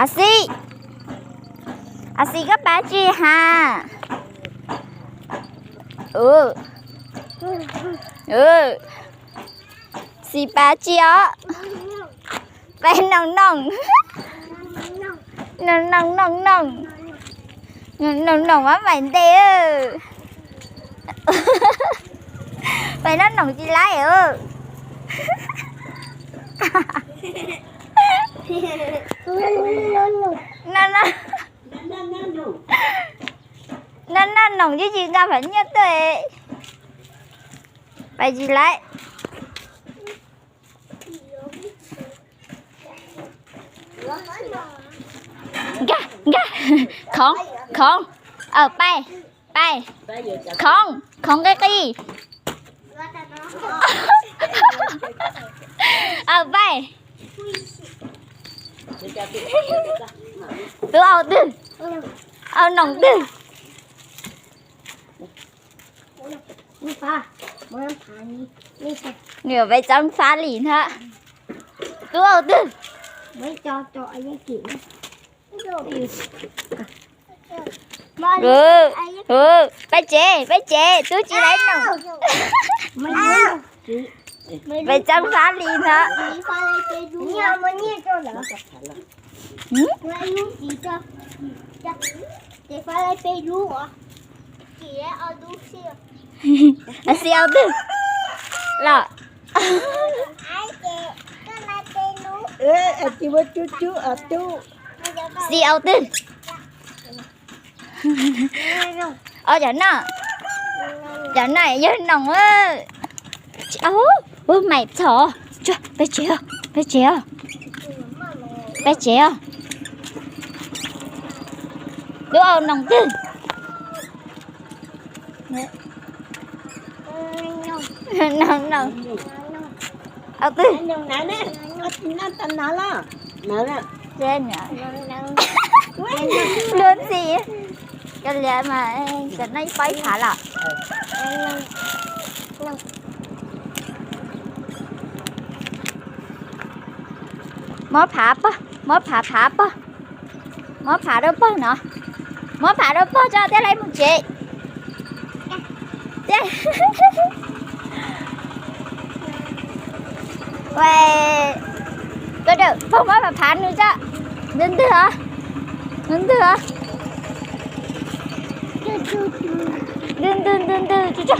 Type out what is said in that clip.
A Xis, A Xis koj pav tsi has? Xis pav tsi os? Peb noog noog. Noog noog noog noog. Noog noog mab mais ntes. Peb noj noog tsis laib. Noj noj noog tsis tsis nqa pham nyiaj tuaj. Peb tsis laib. Nkag nkag. Khoov khoov. Aw, peb peb. Khoov khoov qij qij. Aw, peb. Tub au twg? Au noog twg? Nws peb txeeb fab li ntag. Tub au twg? Peb tsev, peb tsev, tub tsis laib noog. Peb txeeb fab li ntag. Xis au twg los? Xis au twg? Os, cov no, cov no yog noog. Ub, mais txhom. Peb tsev, peb tsev, peb tsev. Tub au noog twg? Noog, noog. Au twg? Luag ntxhi. Cov liam mas cov no ib pob ib phav los. Muab phav pog, muab phav phav pog. Muab phav rau pog no. Muab phav rau pog tso thiaj li mus tsev. Koj, pog muab phav phav nws tso. Ntws ntws os. Ntws ntws os. Ntws ntws ntws ntws tso.